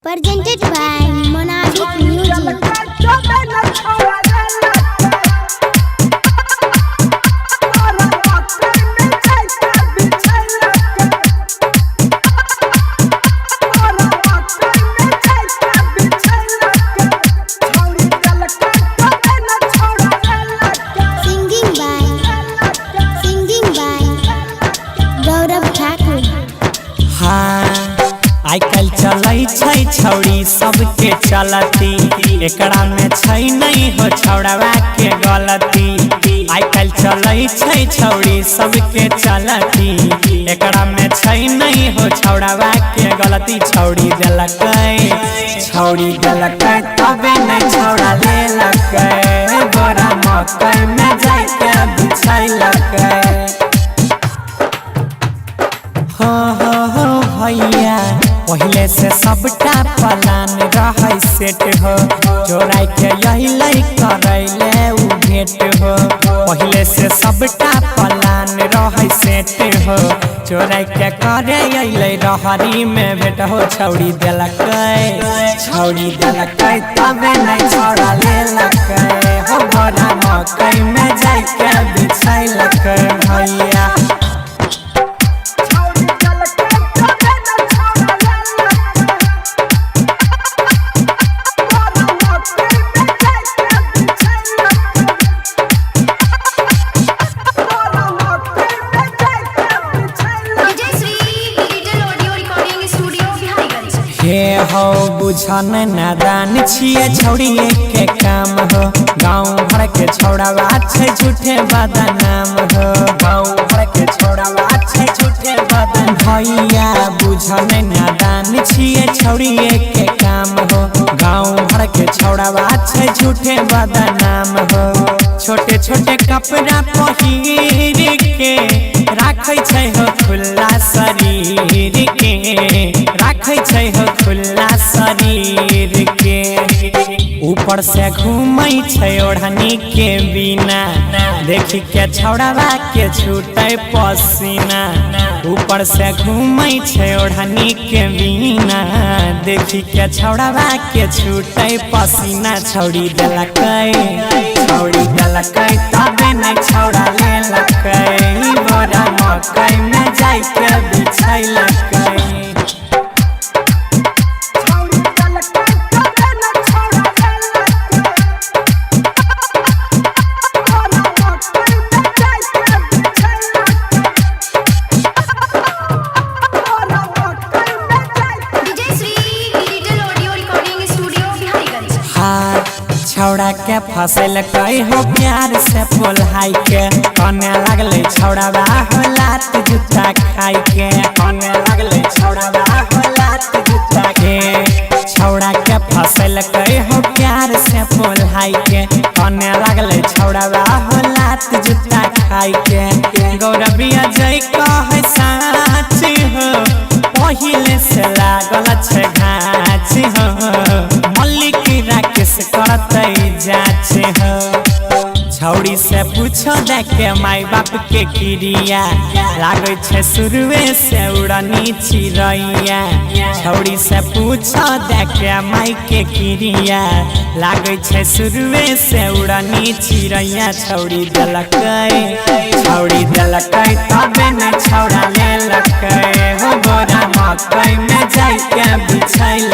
Presented by Monarchic Music. Singing by Singing by Gaurav Thakur. हाँ, आइ काल्हि चलै छै छौड़ी सबके चलती, एकरा में छै नहीं हो छौड़वा के गलती। आइ काल्हि चलै छै छौड़ी सबके चलती, एकरा में छै नहीं हो छौड़वा के गलती। छौड़ी देलकै, छौड़ी देलकै तबे नहीं छौड़ा लेलकै, बोरा मकई में जाइके बिछैलकै। हो हो हो भैया, पहले से सबटा प्लान रहै सेट हो, चोराई के अइलै करैले उ भेट हो। पहले से सबटा प्लान रहै सेट हो, चोराई के करे अइलै रहरी में भेट हो। छौड़ी देलकै, छौड़ी देलकै तबे नहीं छौड़ा लेलकै, हो बोरा मकई में जाइके बिछैलकै भैया। Vijay Shri digital audio recording studio Bihariganj. हे हो बुझन नादान छिए छौड़िए के काम हो, गाँव भर के छौड़ावा छै झूठे बदनाम हो। गाँव भर के छौड़ावा छै झूठे बदनाम। भैया बुझन नादान छिए छौड़िए के काम हो, गाँव भर के छौड़ावा छै झूठे बदनाम हो। छोटे छोटे कपड़ा पहिर के राखै छै हो खुला शरीर के, राखै छै हो खुला शरीर के। ऊपर से घूमै छै ओढ़नी के बिना, देखी के छौड़ावा के छूटे पसीना। ऊपर से घूमै छै ओढ़नी के बिना, देखी के छौड़ावा के छूटे पसीना। छौड़ी देलकै, छौड़ी देलकै तबे नहीं छौड़ा लेलकै, बोरा मकई में जाइके बिछैलकै। Vijay Shri digital audio recording studio Bihariganj. हाँ, छौड़ा के फसल कई हो प्यार से पोल्हाई के, कने लगले छौड़ावा हो लात जूता खाई के। कने लगले छौड़ावा हो लात जूता के। छौड़ा के फसल कई हो प्यार से पोल्हाई के, कने लगले छौड़ावा हो लात जूता खाई के। गौरविया जय कहे साच हो, पहिले से लागल छै घाच हो, मल्लिक राकेश करतै जाच हो। छौड़ी से पूछो देखे माय बाप के क्रिया, लागै छै शुरुए से उड़नी चिड़ैया। छौड़ी से पूछो देखे माय के क्रिया, लागै छै शुरुए से उड़नी चिड़ैया। छौड़ी देलकै, छौड़ी देलकै तबे ने छौड़ा लेलकै, हो बोरा मकई में जाइके बिछैलकै।